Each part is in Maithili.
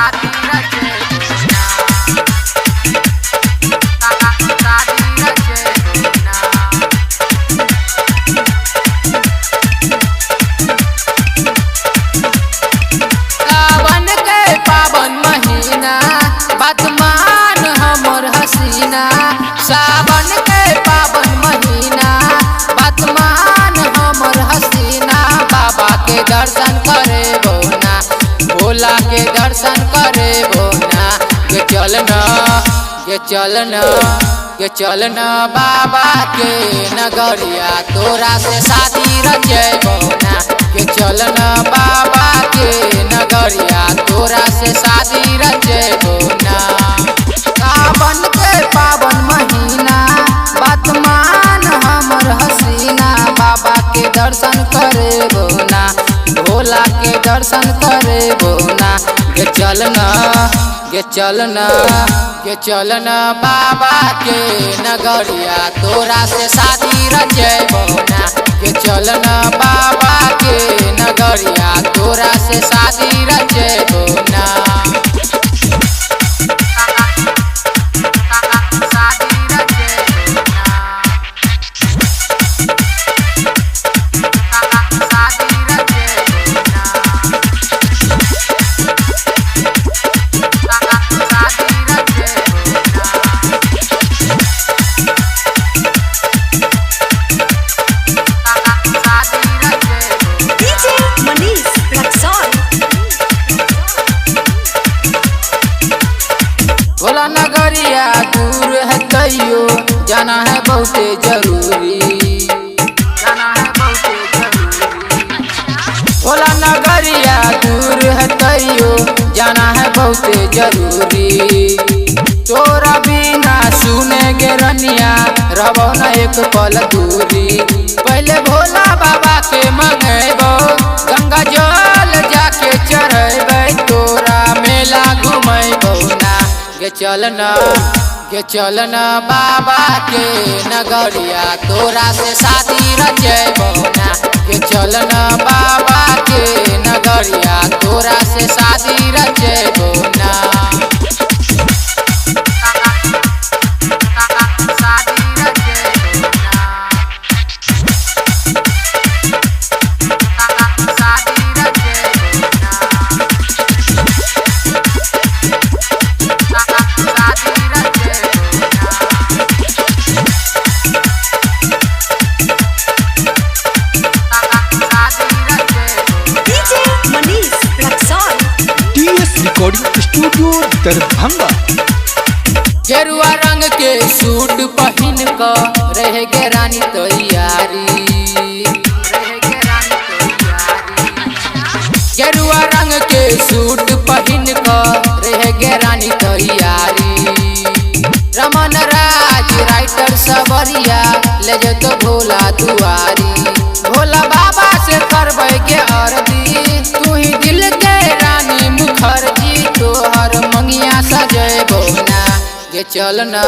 शादी रचेबो ना। शादी रचेबो ना। सावन के पावन महीना, बात मान हमर हसीना। सावन के पावन महीना, बात मान हमर हसीना। बाबा के दर्शन करे बोना, भोला के दर्शन करे बोना। गे चलना, गे चलना, गे चलना बाबा के नगरिया, तोरा से शादी रचेबो ना। गे चलना बाबा के नगरिया, तोरा से शादी रचेबो ना। सावन के पावन महीना, बात मान हमर हसीना। बाबा के दर्शन करे ना, भोला के दर्शन करे ना। गे चलना, गे चलना, गे चलना बाबा के नगरिया, तोरा से शादी रचेबो ना। गे चलना बाबा के नगरिया, तोरा से शादी रचेबो ना। शादी रचेबो ना। शादी रचेबो ना। शादी रचेबो ना। शादी रचेबो। DJ Manish Raxaul. Bhola नगरिया दूर है तैयो, जाना है बहुते जरूरी, जाना है बहुते जरूरी। भोला नगरिया दूर है तैयो, जाना है बहुते जरूरी। तोरा बिना सुने गे रनिया, रहबो न एक पल दूरी। पहले भोला बाबा के मंगेबो, गंगा जल जाके चढ़ेबै, तोरा मेला घुमेबो ना। गे चलना, गे चलना बाबा के नगरिया, तोरा से शादी रचेबो ना। गे चलना बाबा के नगरिया, तोरा से शादी रचेबो ना। शादी रचेबो ना। शादी रचेबो ना। शादी रचेबो ना। शादी रचेबो। DJ Manish Raxaul. TS recording studio Darbhanga. गेरुआ रंग के सूट पहिन क रह गे रानी तैयारी, रह गे रानी तैयारी। गेरुआ रंग के सूट पहिन क रह गे रानी तैयारी। रमन राज राइटर सबरिया ले जतो भोला दुआरी। भोला बाबा से करबै गे अरजी, तू ही दिल के रानी मुखर्जी। तोहर मंगिया सजेबो ना। गे चलना,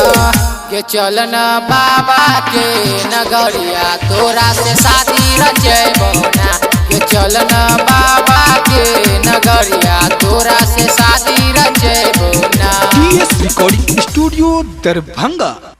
गे चलना बाबा के नगरिया, तोरा से शादी रचेबो ना। गे चलना बाबा के नगरिया, तोरा से शादी रचेबो ना। TS recording studio Darbhanga.